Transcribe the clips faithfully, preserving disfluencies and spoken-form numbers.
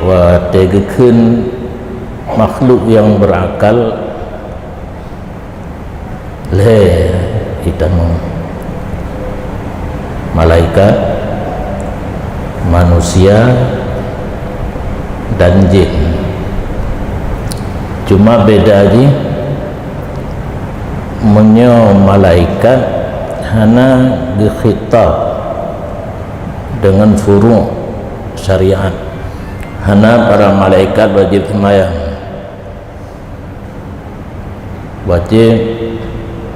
Watée geukheun makhluk nyang beurakal lhée itamong, malaikat, manusia, dan jén. Cuma beda jih, meunyoe malaikat hana geukhitab deungon furu' syariat, hana para malaikat wajéb seumayang, wajéb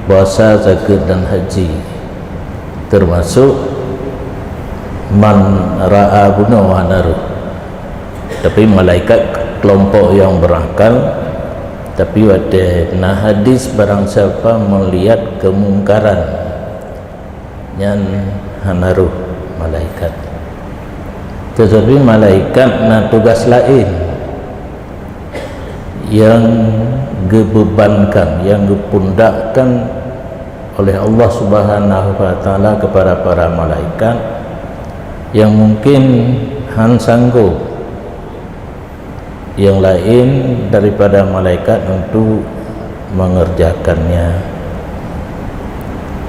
puasa, zakeuet, dan haji, teumasuk man ra'a bunoe hana roh. Tapi malaikat keulompok nyang beurakal, tapi watée na hadis, barang siapa melihat kemungkaran, nyan hana roh malaikat. Teutapi malaikat na tugas laén nyang geubebankan, nyang geupundakkan oleh Allah Subhanahu wa Taala kepada para malaikat nyang mungkin han sanggob nyang laén daripada malaikat untuk mengerjakannya.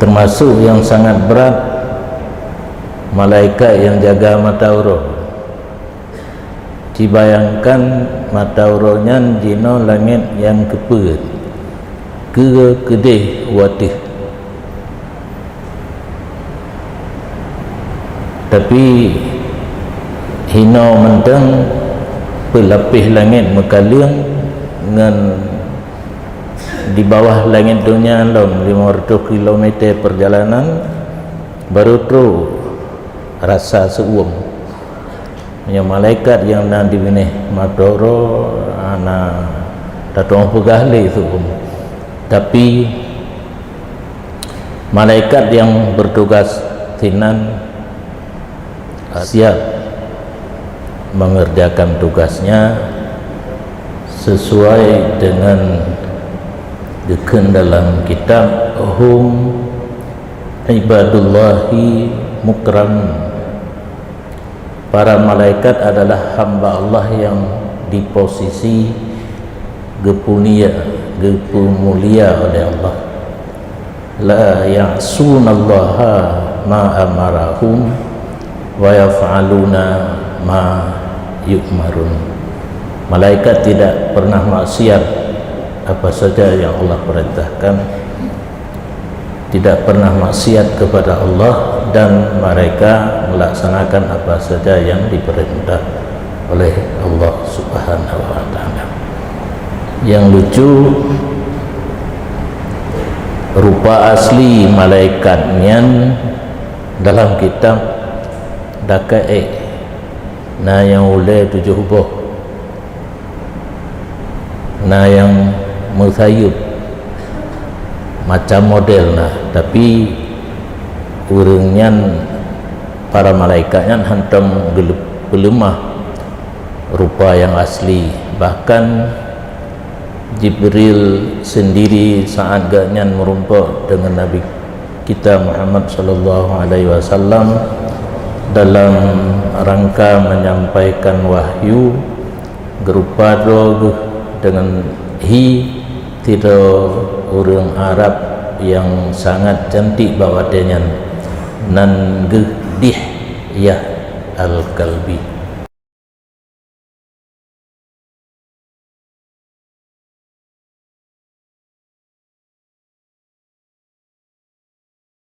Teumasuk nyang sangat brat, malaikat nyang jaga mata uroe. Cibayangkan mata uroe nyan jinoe langét nyang keupeuet, keu keudeh u ateueh. Tapi hinoe mantong peulapéh langét meukaleueng ngon di bawah langét donya lom lima ratus kilometer perjalanan, baru trok rasa seuuem. Meunyoe malaikat nyang na di binéh mata uroe hana tatu'oh peugah lé seuuem. Tapi malaikat nyang bertugas sinan siap mengerjakan tugasnya sesuai dengan geukheun dalam kitab, "Hum ibadullahi mukramun." Para malaikat adalah hamba Allah yang di posisi geupulia, geupeumulia oleh Allah. "La ya'sunallaha ma amarahum wa yaf'aluna ma yu'marun." Malaikat tidak pernah maksiat apa saja yang Allah perintahkan, tidak pernah maksiat kepada Allah, dan mereka melaksanakan apa saja yang diperintah oleh Allah Subhanahu wa Taala. Yang lucu, rupa asli malaikat nyan dalam kitab daka'ik, na nyang ulée tujoh boh, na nyang meusayeup, macam model na, tapi ureuëng nyan, para malaikat nyan hantom geuleu-, geuleumah rupa nyang asli. Bahkan Jibril sendiri saat gobnyan meurumpok dengan Nabi kita Muhammad sallallahu alaihi wasallam dalam rangka menyampaikan wahyu, geurupa droe geuh deungon hi sidroe ureuëng Arab nyang sangat cantik bak watée nyan, nan geuh Dihyah Al-Kalbi.